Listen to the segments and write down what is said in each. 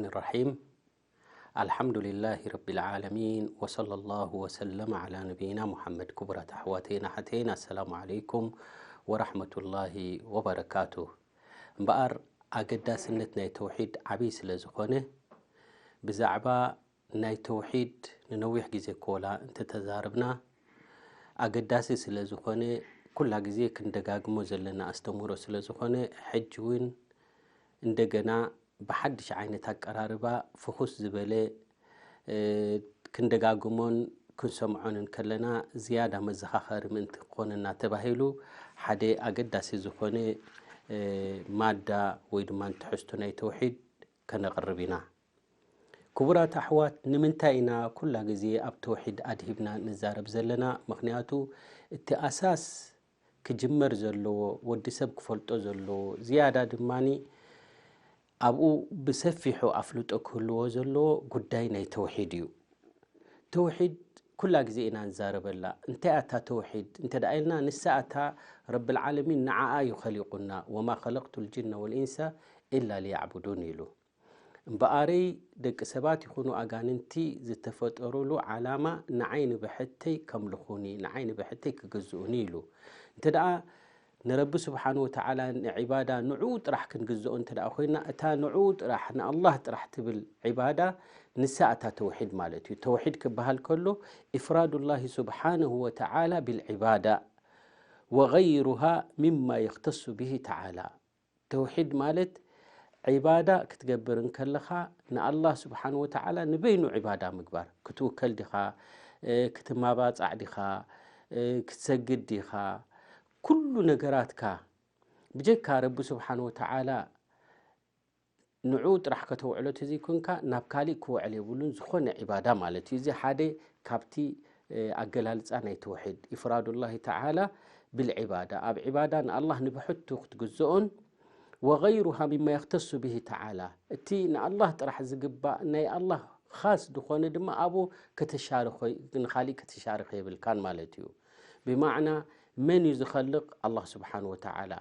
الرحيم. الحمد لله رب العالمين، وصلى الله وسلم على نبينا محمد. ክቡራት ኣሕዋተይን ኣሓተይን፣ ኣሰላሙ ዓለይኩም ወራሕመቱላሂ ወበረካቱ። እምበኣር ኣገዳስነት ናይ ተውሒድ ዓብዪ ስለ ዝኾነ፣ ብዛዕባ ናይ ተውሒድ ንነዊሕ ግዜ ኮላ እንተተዛረብና፣ ኣገዳሲ ስለ ዝኾነ፣ ኩላ ግዜ ክንደጋግሞ ዘለና ኣስተምህሮ ስለ ዝኾነ፣ ሕጂ እውን እንደገና ብሓድሽ ዓይነት ኣቀራርባ ፍኹስ ዝበለ ክንደጋግሞን ክንሰምዖን እንከለና ዝያዳ መዘኻኸሪ ምእንቲ ክኾነና ተባሂሉ ሓደ ኣገዳሲ ዝኾነ ማዳ ወይ ድማ ትሕዝቶ ናይ ተውሒድ ከነቕርብ ኢና። ክቡራት ኣሕዋት፣ ንምንታይ ኢና ኩላ ግዜ ኣብ ተውሒድ ኣድሂብና ንዛረብ ዘለና? ምኽንያቱ እቲ ኣሳስ ክጅመር ዘለዎ፣ ወዲ ሰብ ክፈልጦ ዘለዎ፣ ዝያዳ ድማኒ ኣብኡ ብሰፊሑ ኣፍልጦ ክህልዎ ዘለዎ ጉዳይ ናይ ተውሒድ እዩ። ተውሒድ ኩላ ግዜ ኢና ንዛረበላ። እንታይ ኣታ ተውሒድ እንተ ደኣ ኢልና፣ ንሳ ኣታ ረብል ዓለሚን ንዓኣ እዩ ኸሊቁና፣ "ወማ ኸለቅቱ ልጅነ ወልኢንሰ ኢላ ሊያዕቡዱን" ኢሉ። እምበኣረይ ደቂ ሰባት ይኹኑ ኣጋንንቲ ዝተፈጠሩሉ ዓላማ ንዓይ ንብሕተይ ከምልኹኒ፣ ንዓይ ንብሕተይ ክግዝኡኒ ኢሉ። እንተ ደኣ ንረቢ ስብሓን ወተዓላ ንዒባዳ ንዕኡ ጥራሕ ክንግዝኦ እንተ ደኣ ኮይና፣ እታ ንዕኡ ጥራሕ፣ ንኣላህ ጥራሕ ትብል ዒባዳ፣ ንሳ እታ ተውሒድ ማለት እዩ። ተውሒድ ክበሃል ከሎ፣ ኢፍራዱላሂ ስብሓንሁ ወተዓላ ቢልዒባዳ ወገይሩሃ ሚማ የኽተሱ ብሂ ተዓላ። ተውሒድ ማለት ዒባዳ ክትገብር እንከለኻ ንኣላህ ስብሓን ወተዓላ ንበይኑ ዒባዳ ምግባር። ክትውከል ዲኻ፣ ክትማባጻዕ ዲኻ፣ ክትሰግድ ዲኻ፣ ኩሉ ነገራትካ ብጀካ ረቢ ስብሓን ወተዓላ ንዑ ጥራሕ ከተውዕሎ ተዘይኮንካ ናብ ካሊእ ክውዕል የብሉን፣ ዝኾነ ዒባዳ ማለት እዩ። እዚ ሓደ ካብቲ ኣገላልጻ ናይ ተውሒድ፣ ኢፍራዱላሂ ተዓላ ብልዒባዳ፣ ኣብ ዒባዳ ንኣላህ ንብሕቱ ክትግዝኦን፣ ወገይሩሃ ሚማ የኽተሱ ብሂ ተዓላ፣ እቲ ንኣላህ ጥራሕ ዝግባእ ናይ ኣላህ ኻስ ዝኾነ ድማ ኣብኡ ከተሻርኾ፣ ንኻሊእ ከተሻርኾ የብልካን ማለት እዩ። ብማዕና መን እዩ ዝኸልቕ? ኣላህ ስብሓን ወተዓላ።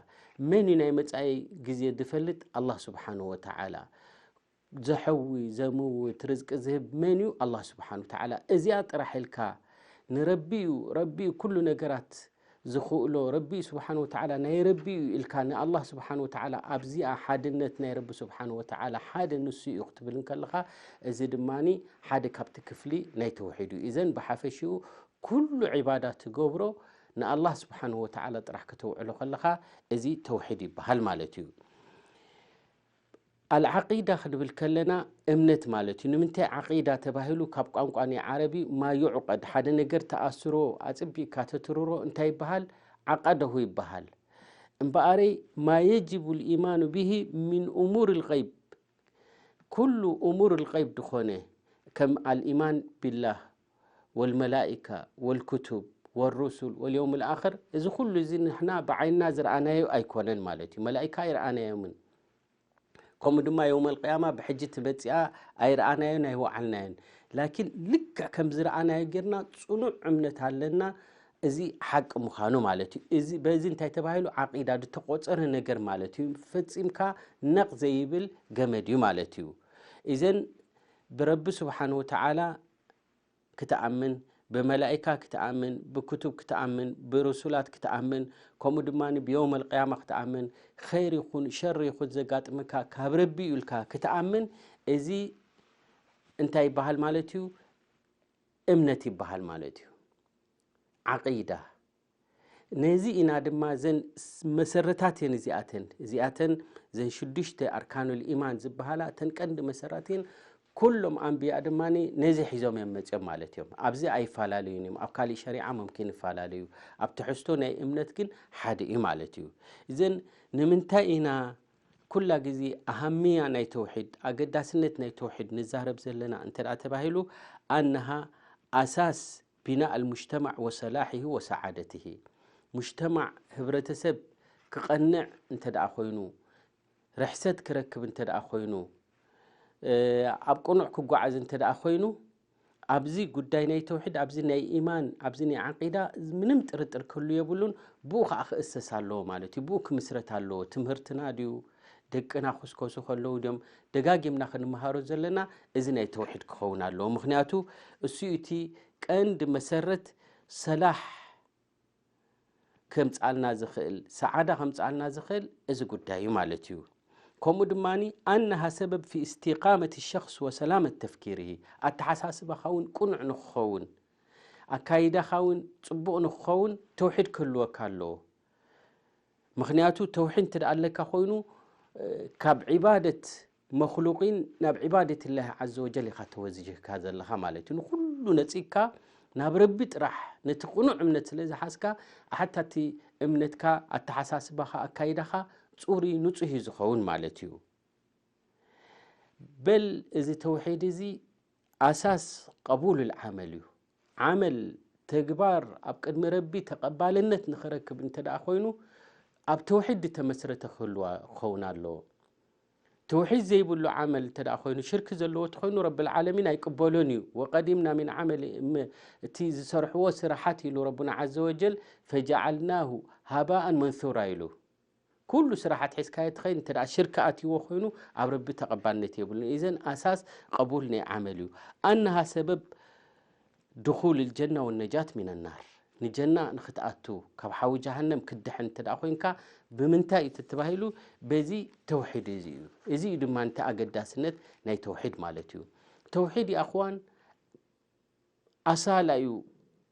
መን እዩ ናይ መጻኢ ግዜ ዝፈልጥ? ኣላህ ስብሓን ወተዓላ። ዘሐዊ፣ ዘምውት፣ ርዝቂ ዝህብ መን እዩ? ኣላህ ስብሓን ወተዓላ። እዚኣ ጥራሕ ኢልካ ንረቢ እዩ፣ ረቢ እዩ ኩሉ ነገራት ዝኽእሎ፣ ረቢ እዩ ስብሓን ወተዓላ ናይ ረቢ እዩ ኢልካ ንኣላህ ስብሓን ወተዓላ ኣብዚኣ ሓድነት ናይ ረቢ ስብሓን ወተዓላ ሓደ ንሱ እዩ ክትብል እንከለኻ፣ እዚ ድማኒ ሓደ ካብቲ ክፍሊ ናይ ተውሒድ እዩ። ኢዘን ብሓፈሽኡ ኩሉ ዒባዳ ትገብሮ ንኣላህ ስብሓን ወተዓላ ጥራሕ ከተውዕሎ ከለኻ፣ እዚ ተውሒድ ይበሃል ማለት እዩ። ኣልዓቂዳ ክንብል ከለና እምነት ማለት እዩ። ንምንታይ ዓቂዳ ተባሂሉ? ካብ ቋንቋ ናይ ዓረቢ ማ ዩዕቀድ፣ ሓደ ነገር ተኣስሮ ኣጽቢቕካ ተትርሮ እንታይ ይበሃል? ዓቀደሁ ይበሃል። እምበኣረይ ማ የጅቡ ልኢማኑ ብሂ ሚን እሙር ልገይብ፣ ኩሉ እሙር ልገይብ ዝኾነ ከም ኣልኢማን ቢላህ ወልመላኢካ ወልክቱብ ወሩሱል ወልየውም ልኣኽር፣ እዚ ኩሉ እዚ ንሕና ብዓይንና ዝረኣናዮ ኣይኮነን ማለት እዩ። መላኢካ ኣይረኣናዮምን። ከምኡ ድማ የውመል ቅያማ ብሕጂ ትመጽኣ ኣይረኣናዮን ኣይወዓልናዮን። ላኪን ልክዕ ከም ዝረኣናዮ ጌርና ጽኑዕ እምነት ኣለና፣ እዚ ሓቂ ምዃኑ ማለት እዩ። እዚ፣ በዚ እንታይ ተባሂሉ? ዓቂዳ፣ ዝተቖጸረ ነገር ማለት እዩ። ፈጺምካ ነቕ ዘይብል ገመድ እዩ ማለት እዩ። ኢዘን ብረቢ ስብሓን ወተዓላ ክትኣምን፣ ብመላኢካ ክትኣምን፣ ብክቱብ ክትኣምን፣ ብርሱላት ክትኣምን፣ ከምኡ ድማ ብየውመል ቅያማ ክትኣምን፣ ኸይር ይኹን ሸር ይኹን ዘጋጥመካ ካብ ረቢ እዩ ኢልካ ክትኣምን፣ እዚ እንታይ ይበሃል ማለት እዩ? እምነት ይበሃል ማለት እዩ። ዓቂዳ። ነዚ ኢና ድማ እዘን ስ-፣ መሰረታት እየን እዚኣተን። እዚኣተን እዘን ሽዱሽተ ኣርካኑል ኢማን ዝበሃላ እተን ቀንዲ መሰራት እየን። ኩሎም ኣንብያ ድማ ነዚ ሒዞም እዮም መፅኦም ማለት እዮም። ኣብዚ ኣይፈላለዩን እዮም። ኣብ ካሊእ ሸሪዓ ሙምኪን ይፈላለዩ። ኣብ ትሕዝቶ ናይ እምነት ግን ሓደ እዩ ማለት እዩ። እዘን ንምንታይ ኢና ኩላ ግዜ ኣሃምያ ናይ ተውሒድ፣ ኣገዳስነት ናይ ተውሒድ ንዛረብ ዘለና እንተ ደኣ ተባሂሉ፣ ኣነሃ ኣሳስ ቢናእ ኣልሙጅተማዕ ወሰላሒሂ ወሰዓደቲሂ። ሙጅተማዕ፣ ህብረተሰብ፣ ክቐንዕ እንተ ደኣ ኮይኑ፣ ርሕሰት ክረክብ እንተ ደኣ ኮይኑ፣ እ፣ ኣብ ቅኑዕ ክጓዓዝ እንተ ደኣ ኮይኑ፣ ኣብዚ ጉዳይ ናይ ተውሒድ፣ ኣብዚ ናይ ኢማን፣ ኣብዚ ናይ ዓቂዳ ምንም ጥርጥር ክህሉ የብሉን። ብኡ ኸዓ ክእሰስ ኣለዎ ማለት እዩ። ብኡ ክምስረት ኣለዎ። ትምህርትና ድዩ? ደቅና ክስከሱ ከለዉ ድዮም ደጋጊምና ክንመሃሮ ዘለና? እዚ ናይ ተውሒድ ክኸውን ኣለዎ። ምኽንያቱ እሱ እዩ እቲ ቀንዲ መሰረት ሰላሕ ከምጽኣልና ዝኽእል፣ ሰዓዳ ከምጽኣልና ዝኽእል እዚ ጉዳይ እዩ ማለት እዩ። ከምኡ ድማ ኣነሃ ሰበብ ፊ እስቲቃመት ሸኽስ ወሰላመት ተፍኪርሂ፣ ኣተሓሳስባኻ እውን ቅኑዕ ንክኸውን፣ ኣካይዳኻ እውን ጽቡቕ ንክኸውን ተውሒድ ክህልወካ ኣለዎ። ምኽንያቱ ተውሒድ እንተ ደኣ ኣለካ ኮይኑ ካብ ዒባደት መክሉቂን ናብ ዒባደት ላሂ ዓዘ ወጀል ኢኻ ተወዝጅህካ ዘለኻ ማለት እዩ። ንኩሉ ነጺግካ ናብ ረቢ ጥራሕ ነቲ ቅኑዕ እምነት ስለ ዝሓዝካ ሓታ እቲ እምነትካ ኣተሓሳስባኻ ኣካይዳኻ ጽሩይ ንጹህ እዩ ዝኸውን ማለት እዩ። በል እዚ ተውሒድ እዚ ኣሳስ ቀቡል ዓመል እዩ። ዓመል ተግባር ኣብ ቅድሚ ረቢ ተቐባልነት ንኽረክብ እንተ ደኣ ኮይኑ ኣብ ተውሒድ ዝተመስረተ ክህልዋ ክኸውን ኣለዎ። ተውሒድ ዘይብሉ ዓመል እንተ ደኣ ኮይኑ ሽርክ ዘለዎ ተኮይኑ ረብል ዓለሚን ኣይቅበሎን እዩ። ወቀዲምና ሚን ዓመል እቲ ዝሰርሕዎ ስራሓት ኢሉ ረቡና ዓዘ ወጀል ፈጀዓልናሁ ሃባኣን መንሱራ ኢሉ። ኩሉ ስራሓት ሒዝካዮ ትኸይድ እንተ ደኣ ሽርክ ኣትይዎ ኮይኑ ኣብ ረቢ ተቐባልነት የብሉን። ኢዘን ኣሳስ ቀቡል ናይ ዓመል እዩ። ኣነሃ ሰበብ ድኹል ልጀና ወነጃት ሚን ናር፣ ንጀና ንክትኣቱ ካብ ሓዊ ጀሃነም ክድሕን እንተ ደኣ ኮይንካ ብምንታይ እዩ ተባሂሉ? በዚ ተውሒድ እዚ እዩ። እዚ እዩ ድማ እቲ ኣገዳስነት ናይ ተውሒድ ማለት እዩ። ተውሒድ ይኣኽዋን ኣሳላ እዩ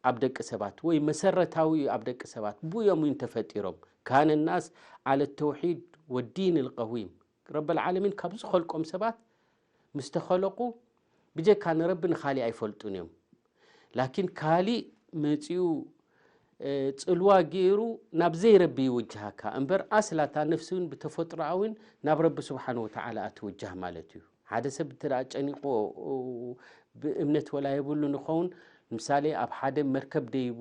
ኣብ ደቂ ሰባት ወይ መሰረታዊ እዩ ኣብ ደቂ ሰባት። ብኡ እዮም እውን ተፈጢሮም። ካነ ናስ ዓለ ተውሒድ ወዲን ልቀዊም። ረበል ዓለሚን ካብ ዝኸልቆም ሰባት ምስ ተኸለቁ ብጀካ ንረቢ ንኻሊእ ኣይፈልጡን እዮም። ላኪን ካሊእ መጺኡ ጽልዋ ገይሩ ናብ ዘይረቢ ይውጅሃካ እምበር ኣስላታ ነፍሲ እውን ብተፈጥሮኣዊን ናብ ረቢ ስብሓን ወተዓላ ኣትውጃህ ማለት እዩ። ሓደ ሰብ እንተ ደኣ ጨኒቆ ብእምነት ወላ የብሉ ንኸውን፣ ምሳሌ ኣብ ሓደ መርከብ ደይቡ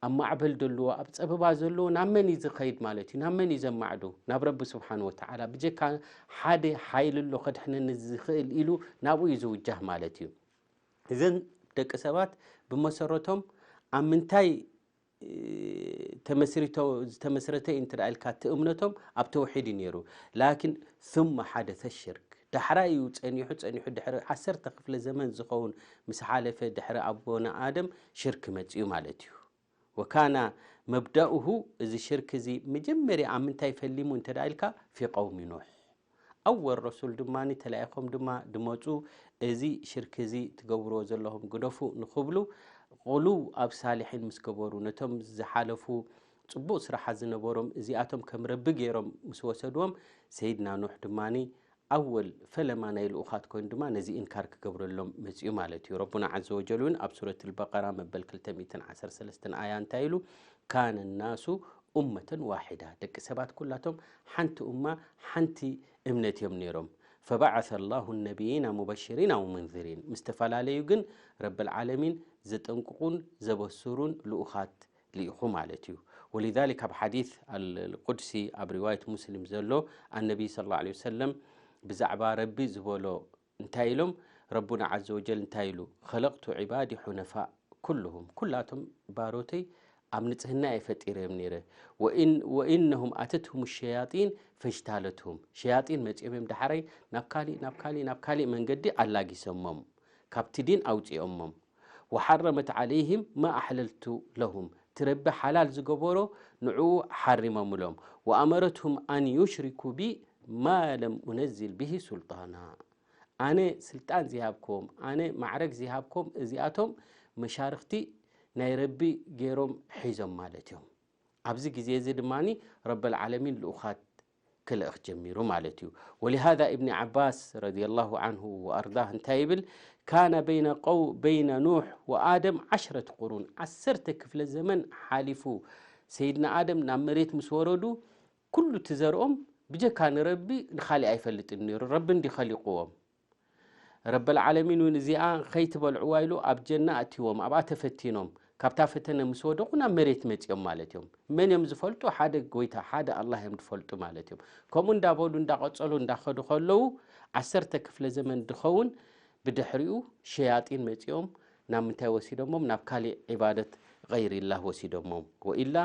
ኣብ ማዕበል ደልዎ ኣብ ጸበባ ዘለዎ ናብ መን እዩ ዝኸይድ ማለት እዩ? ናብ መን እዩ ዘማዕዱ? ናብ ረቢ ስብሓን ወተዓላ። ብጀካ ሓደ ሓይሊ ኣሎ ከድሕነኒ ዝኽእል ኢሉ ናብኡ እዩ ዝውጃህ ማለት እዩ። እዘን ደቂ ሰባት ብመሰረቶም ኣብ ምንታይ ተመስሪቶ ዝተመስረተ እዩ እንተ ኢልካ እቲ እምነቶም ኣብ ተውሒድ እዩ ነይሩ። ላኪን ثم حدث الشرك ዳሕራይ እዩ ጸኒሑ ጸኒሑ ድሕሪ ዓሰርተ ክፍለ ዘመን ዝኸውን ምስ ሓለፈ ድሕሪ ኣቦና ኣደም ሽርክ መጽኡ ማለት እዩ። ወካና መብዳኡሁ እዚ ሽርክ እዚ መጀመርያ ኣብ ምንታይ ፈሊሙ እንተ ኢልካ ፊ ቀውሚ ኑሕ ኣወል ረሱል ድማ ተላኢኾም ድማ ድመፁ እዚ ሽርክ እዚ ትገብርዎ ዘለኹም ግደፉ ንኽብሉ ቁሉው ኣብ ሳልሒን ምስ ገበሩ ነቶም ዝሓለፉ ፅቡቕ ስራሓት ዝነበሮም እዚኣቶም ከም ረቢ ገይሮም ምስ ወሰድዎም ሰይድና ኑሕ ድማ ኣወል ፈለማ ናይ ልኡኻት ኮይኑ ድማ ነዚ ኢንካር ክገብረሎም መፅኡ ማለት እዩ። ረቡና ዓዘ ወጀል እውን ኣብ ሱረት ልበቀራ መበል ክልተ ሚእትን ዓሰርተ ሰለስተን ኣያ እንታይ ኢሉ ካነ ናሱ ኡመተን ዋሒዳ ደቂ ሰባት ኩላቶም ሓንቲ ኡማ ሓንቲ እምነት እዮም ነይሮም። ፈበዓሰ ላሁ ነቢይና ሙበሽሪና ወሙንዚሪን ምስ ተፈላለዩ ግን ረብል ዓለሚን ዘጠንቅቁን ዘበስሩን ልኡኻት ልኢኹ ማለት እዩ። ወሊዛሊክ ኣብ ሓዲስ ኣልቁድሲ ኣብ ሪዋየት ሙስሊም ዘሎ ኣነቢይ ስለ ላ ሰለም ብዛዕባ ረቢ ዝበሎ እንታይ ኢሎም ረቡና ዓዘ ወጀል እንታይ ኢሉ ኸለቅቱ ዒባዲ ሑነፋእ ኩልሁም ኩላቶም ባሮተይ ኣብ ንጽህና እየ ፈጢረዮም ነይረ ወኢነሁም ኣተትሁም ሸያጢን ፈጅታለትሁም ሸያጢን መጺኦም እዮም ዳሕረይ ናብ ካሊእ ናብ ካሊእ ናብ ካሊእ መንገዲ ኣላጊሰሞም ካብቲ ዲን ኣውጺኦሞም ወሓረመት ዓለይህም ማ ኣሕለልቱ ለሁም እቲ ረቢ ሓላል ዝገበሮ ንዕኡ ሓሪሞምሎም ወኣመረትሁም ኣን ዩሽሪኩ ቢ ማ ለም ኡነዝል ብሂ ሱልጣና ኣነ ስልጣን ዘይሃብክዎም ኣነ ማዕረግ ዘይሃብክዎም እዚኣቶም መሻርክቲ ናይ ረቢ ገይሮም ሒዞም ማለት እዮም። ኣብዚ ግዜ እዚ ድማ ረበል ዓለሚን ልኡኻት ክልእኽ ጀሚሩ ማለት እዩ። ወሊሃዛ ኢብኒ ዓባስ ረዲየላሁ ዓንሁ ወኣርዳህ እንታይ ይብል? ካነ በይነ ቀው በይነ ኑሕ ወኣደም ዓሽረት ቁሩን ዓሰርተ ክፍለ ዘመን ሓሊፉ ሰይድና ኣደም ናብ መሬት ምስ ወረዱ ኩሉ እቲ ዘርኦም ብጀካ ንረቢ ንኻሊእ ኣይፈልጥን ነይሩ ረቢ እንዲ ኸሊቕዎም ረበል ዓለሚን እውን እዚኣ ኸይትበልዕዋ ኢሉ ኣብ ጀና ኣእትዎም ኣብኣ ተፈቲኖም ካብታ ፈተነ ምስ ወደቑ ናብ መሬት መጺኦም ማለት እዮም። መን እዮም ዝፈልጡ? ሓደ ጎይታ ሓደ ኣላህ እዮም ዝፈልጡ ማለት እዮም። ከምኡ እንዳበሉ እንዳቐጸሉ እንዳኸዱ ከለዉ ዓሰርተ ክፍለ ዘመን ድኸውን ብድሕሪኡ ሸያጢን መጺኦም ናብ ምንታይ ወሲዶሞም? ናብ ካሊእ ዒባደት ገይሪላህ ወሲዶሞም። ወኢላ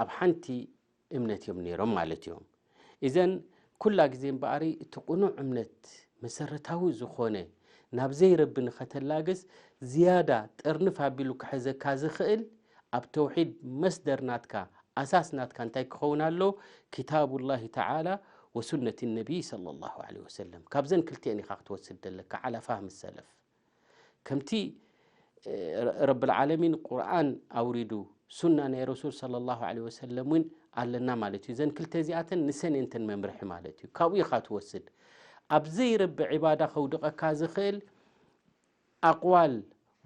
ኣብ ሓንቲ እምነት እዮም ነይሮም ማለት እዮም። እዘን ኩላ ግዜ እምበኣሪ እቲ ቅኑዕ እምነት መሰረታዊ ዝኾነ ናብ ዘይረቢ ንኸተላግስ ዝያዳ ጥርንፍ ኣቢሉ ክሕዘካ ዝኽእል ኣብ ተውሒድ መስደር ናትካ ኣሳስ ናትካ እንታይ ክኸውን ኣሎ? ኪታቡላሂ ተዓላ ወሱነቲ ነቢይ ሰለላሁ ዐለይሂ ወሰለም። ካብዘን ክልቲኤን ኢኻ ክትወስድ ዘለካ ዓላ ፋህሚ ሰለፍ። ከምቲ ረብል ዓለሚን ቁርኣን ኣውሪዱ ሱና ናይ ረሱል ሰለላሁ ዐለይሂ ወሰለም እውን ኣለና ማለት እዩ። እዘን ክልተ እዚኣተን ንሰን እየንተን መምርሒ ማለት እዩ። ካብኡ ኢኻ ትወስድ። ኣብ ዘይረቢ ዒባዳ ከውድቐካ ዝኽእል ኣቕዋል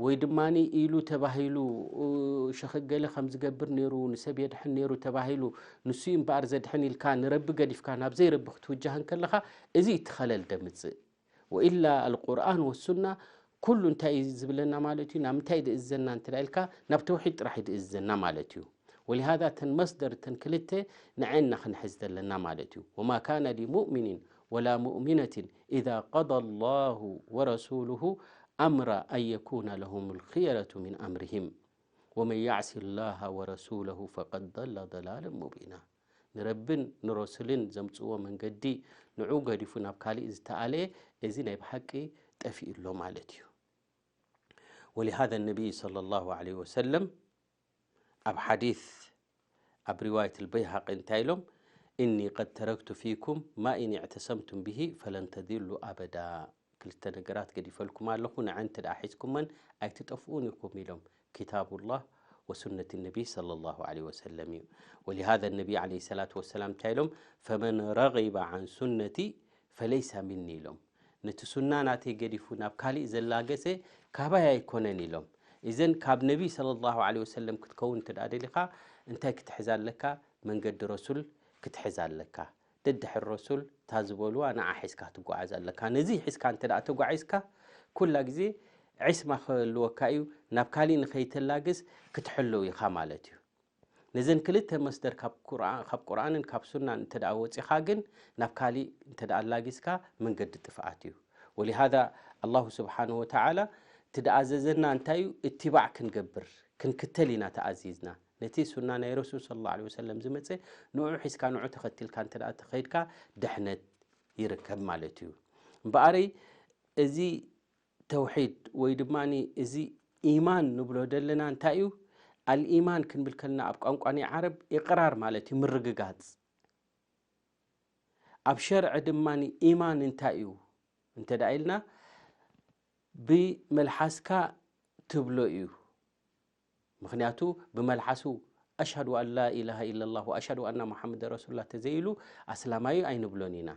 ወይ ድማ ኢሉ ተባሂሉ ሸኽ ገለ ከም ዝገብር ነይሩ፣ ንሰብ የድሕን ነይሩ ተባሂሉ፣ ንሱ እዩ እምበኣር ዘድሕን ኢልካ ንረቢ ገዲፍካ ናብ ዘይረቢ ክትውጃህ እንከለኻ፣ እዚ እዩ እቲ ኸለል ደምጽእ። ወኢላ ኣልቁርኣን ወሱና ኩሉ እንታይ እዩ ዝብለና ማለት እዩ? ናብ ምንታይ ድእዝዘና እንተ ኢልካ፣ ናብ ተውሒድ ጥራሕ እዩ ድእዝዘና ማለት እዩ። ወሊሃዛ እተን መስደር እተን ክልተ ንዐና ክንሕዝ ዘለና ማለት እዩ። ወማ ካነ ሊሙእሚኒን ወላ ሙእሚነትን ኢዛ ቀዳ ላሁ ወረሱሉሁ ኣምራ ኣን የኩነ ለሁም ልክየረቱ ሚን ኣምርሂም ወመን ያዕሲ ላሃ ወረሱለሁ ፈቀድ ضለ ضላለን ሙቢና። ንረብን ንረሱልን ዘምጽዎ መንገዲ ንዑ ገዲፉ ናብ ካሊእ ዝተኣለየ፣ እዚ ናይ ብሓቂ ጠፊኡ ኣሎ ማለት እዩ። ወሊሃذ ነቢይ ሰለላሁ ዐለይሂ ወሰለም ኣብ ሓዲስ ኣብ ሪዋየት ልበይሃቂ እንታይ ኢሎም? እኒ ቀድ ተረክቱ ፊኩም ማ ኢን እዕተሰምቱም ብሂ ፈለን ተድሉ ኣበዳ። ክልተ ነገራት ገዲፈልኩም ኣለኹ፣ ንዐን እንተ ደኣ ሒዝኩመን ኣይትጠፍኡን ኢኹም ኢሎም። ኪታቡላህ ወሱነት ነቢይ ሰለላሁ ዐለይሂ ወሰለም እዩ። ወሊሃዘ ነቢይ ዐለይሂ ሰላቱ ወሰላም እንታይ ኢሎም? ፈመን ረጊበ ዐን ሱነቲ ፈለይሰ ሚኒ ኢሎም። ነቲ ሱና ናተይ ገዲፉ ናብ ካሊእ ዘላገሰ ካባይ ኣይኮነን ኢሎም። እዘን ካብ ነቢይ ሰለላሁ ዐለይሂ ወሰለም ክትከውን እንተ ደኣ ደሊኻ እንታይ ክትሕዝ ኣለካ? መንገዲ ረሱል ክትሕዝ ኣለካ። ደድሕሪ ረሱል እታ ዝበልዋ ንዓ ሒዝካ ትጓዓዝ ኣለካ። ነዚ ሒዝካ እንተ ደኣ ተጓዒዝካ ኩላ ግዜ ዒስማ ክህልወካ እዩ። ናብ ካሊእ ንኸይተላግስ ክትሕለው ኢኻ ማለት እዩ። ነዘን ክልተ መስደር ካብ ቁርኣን፣ ካብ ቁርኣንን ካብ ሱናን እንተ ደኣ ወጺኻ ግን ናብ ካሊእ እንተ ደኣ ኣላጊስካ መንገዲ ጥፍኣት እዩ። ወሊሃዛ ኣላሁ ስብሓንሁ ወተዓላ እቲ ደኣ ዘዘና እንታይ እዩ? እትባዕ ክንገብር ክንክተል ኢና ተኣዚዝና። ነቲ ሱና ናይ ረሱል ሰለላሁ ዐለይሂ ወሰለም ዝመጸ ንዑ ሒዝካ ንዑ ተኸቲልካ እንተ ደኣ ተኸይድካ ድሕነት ይርከብ ማለት እዩ። እምበኣረይ እዚ ተውሒድ ወይ ድማ እዚ ኢማን ንብሎ ዘለና እንታይ እዩ? ኣልኢማን ክንብል ከለና ኣብ ቋንቋ ናይ ዓረብ ኢቕራር ማለት እዩ፣ ምርግጋጽ። ኣብ ሸርዒ ድማ ኢማን እንታይ እዩ እንተ ደኣ ኢልና ብመልሓስካ ትብሎ እዩ። ምኽንያቱ ብመልሓሱ ኣሽሃዱ ኣን ላ ኢላሃ ኢለላህ ወኣሽሃዱ ኣና ሙሓመድ ረሱሉላህ ተዘይሉ ኣስላማዩ ኣይንብሎን ኢና።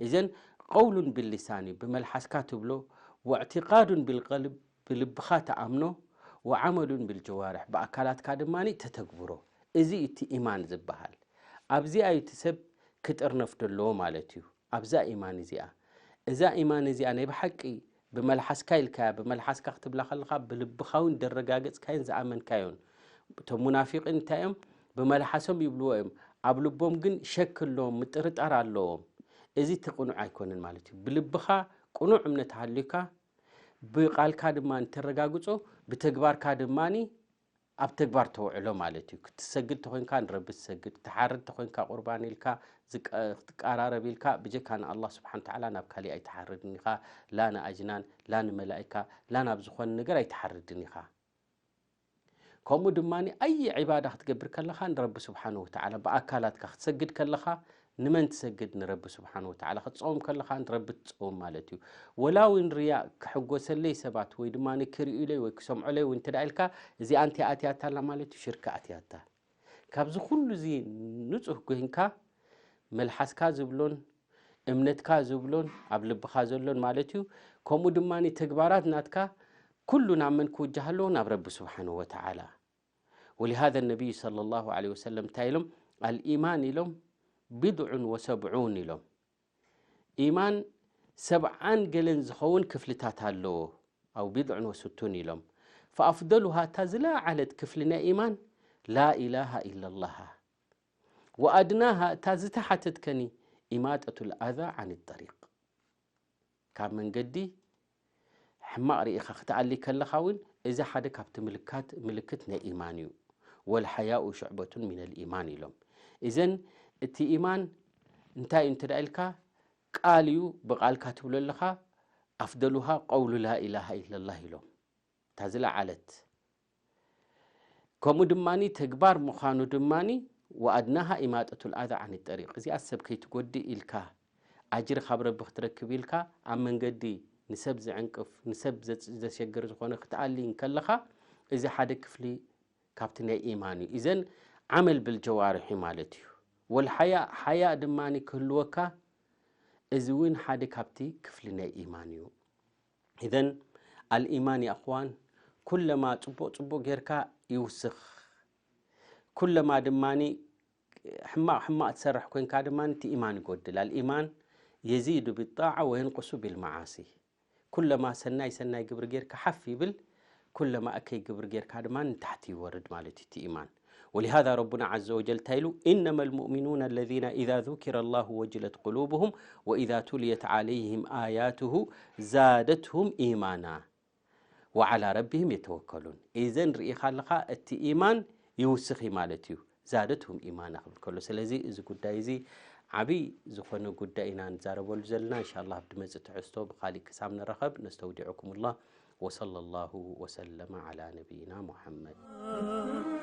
እዘን ቀውሉን ብልሳን እዩ፣ ብመልሓስካ ትብሎ፣ ወእዕቲቃዱን ብልቀልብ፣ ብልብኻ ተኣምኖ፣ ወዓመሉን ብልጀዋርሕ፣ ብኣካላትካ ድማ ተተግብሮ። እዚ እዩ እቲ ኢማን ዝበሃል። ኣብዚኣ እዩ እቲ ሰብ ክጥርነፍ ደለዎ ማለት እዩ፣ ኣብዛ ኢማን እዚኣ። እዛ ኢማን እዚኣ ናይ ብሓቂ ብመልሓስካ ኢልካያ፣ ብመልሓስካ ክትብላ ከለኻ ብልብኻ እውን ደረጋገጽካዮን ዝኣመንካዮን። እቶም ሙናፊቂን እንታይ እዮም? ብመልሓሶም ይብልዎ እዮም፣ ኣብ ልቦም ግን ሸክ ኣለዎም፣ ምጥርጣር ኣለዎም። እዚ እቲ ቅኑዕ ኣይኮነን ማለት እዩ። ብልብኻ ቅኑዕ እምነት ሃልዩካ፣ ብቃልካ ድማ እንተረጋግጾ፣ ብተግባርካ ድማ ኣብ ተግባር ተውዕሎ ማለት እዩ። ክትሰግድ ተኾይንካ ንረቢ ትሰግድ፣ ትሓርድ ተኾይንካ ቁርባን ኢልካ ዝቀ-፣ ክትቀራረብ ኢልካ ብጀካ ንኣላህ ስብሓን ተዓላ ናብ ካሊእ ኣይትሓርድን ኢኻ፣ ላ ንኣጅናን፣ ላ ንመላኢካ፣ ላ ናብ ዝኾነ ነገር ኣይትሓርድን ኢኻ። ከምኡ ድማ ኣየ ዒባዳ ክትገብር ከለኻ ንረቢ ስብሓን ወተዓላ ብኣካላትካ ክትሰግድ ከለኻ ንመን ትሰግድ? ንረቢ ስብሓን ወተዓላ። ክትጸውም ከለኻ ንረቢ ትጸውም ማለት እዩ። ወላ እውን ርያእ ክሕጎሰለይ ሰባት ወይ ድማ ክርእዩለይ ወይ ክሰምዑለይ እውን እንተ ኢልካ እዚኣ እንታይ ኣትያታ ኣላ ማለት እዩ? ሽርክ ኣትያታ። ካብዚ ኩሉ እዚ ንጹህ ኮይንካ መልሓስካ ዝብሎን እምነትካ ዝብሎን ኣብ ልብኻ ዘሎን ማለት እዩ። ከምኡ ድማ ተግባራት ናትካ ኩሉ ናብ መን ክውጃህ ኣለዎ? ናብ ረቢ ስብሓንሁ ወተዓላ። ወሊሃዘ ነቢይ ሰለላሁ ዐለይሂ ወሰለም እንታይ ኢሎም? ኣልኢማን ኢሎም ቢድዑን ወሰብዑን ኢሎም። ኢማን ሰብዓን ገለን ዝኸውን ክፍልታት ኣለዎ። ኣው ቢድዑን ወስቱን ኢሎም። ፈኣፍደሉሃ፣ እታ ዝለዓለት ክፍሊ ናይ ኢማን ላ ኢላሃ ኢለላሃ። ወኣድናሃ፣ እታ ዝተሓተትከኒ ኢማጠቱል ኣዛ ዓን ጠሪቅ። ካብ መንገዲ ሕማቕ ርኢኻ ክትኣሊ ከለኻ እውን እዚ ሓደ ካብቲ ምልካት፣ ምልክት ናይ ኢማን እዩ። ወልሓያኡ ሽዕበቱን ሚነል ኢማን ኢሎም። እዘን እቲ ኢማን እንታይ እዩ እንተ ኢልካ፣ ቃል እዩ፣ ብቓልካ ትብሎ ኣለኻ። ኣፍደሉሃ ቀውሉ ላኢላሃ ኢለላህ ኢሎም፣ እታ ዝለዓለት። ከምኡ ድማ ተግባር ምዃኑ ድማ፣ ወኣድናሃ ኢማጠቱል ኣዛ ዓን ጠሪቅ፣ እዚኣ ሰብ ከይትጎድእ ኢልካ፣ ኣጅሪ ካብ ረቢ ክትረክብ ኢልካ፣ ኣብ መንገዲ ንሰብ ዝዕንቅፍ፣ ንሰብ ዘ- ዘሸግር ዝኾነ ክትኣሊ እንከለኻ፣ እዚ ሓደ ክፍሊ ካብቲ ናይ ኢማን እዩ። እዘን ዓመል ብልጀዋርሒ ማለት እዩ። ወልሓያ፣ ሓያ ድማ ክህልወካ፣ እዚ እውን ሓደ ካብቲ ክፍሊ ናይ ኢማን እዩ። ኢዘን ኣልኢማን፣ ያ እኽዋን፣ ኩለማ ጽቡቕ ጽቡቕ ጌርካ ይውስኽ፣ ኩለማ ድማ ሕማቕ ሕማቕ ትሰርሕ ኮንካ ድማ እቲ ኢማን ይጎድል። ኣልኢማን የዚዱ ቢጣዓ ወየንቁሱ ቢልመዓሲ። ኩለማ ሰናይ ሰናይ ግብሪ ጌርካ ሓፍ ይብል፣ ኩለማ እከይ ግብሪ ጌርካ ድማ ንታሕቲ ይወርድ ማለት እዩ እቲ ኢማን። ولهذا ربنا عز وجل تايلو: إنما المؤمنون الذين إذا ذكر الله وجلت قلوبهم وإذا تليت عليهم آياته زادتهم إيمانا وعلى ربهم يتوكلون. إذن رئيخا لخا إيمان يوسخي مالتيو زادتهم إيمانا. كله سلزي إذا قد إذا عبي زخون قد إنا نزارب والزلنا إن شاء الله بدمز تحستو بخالي كسام نرخب. نستودعكم الله وصلى الله وسلم على نبينا محمد.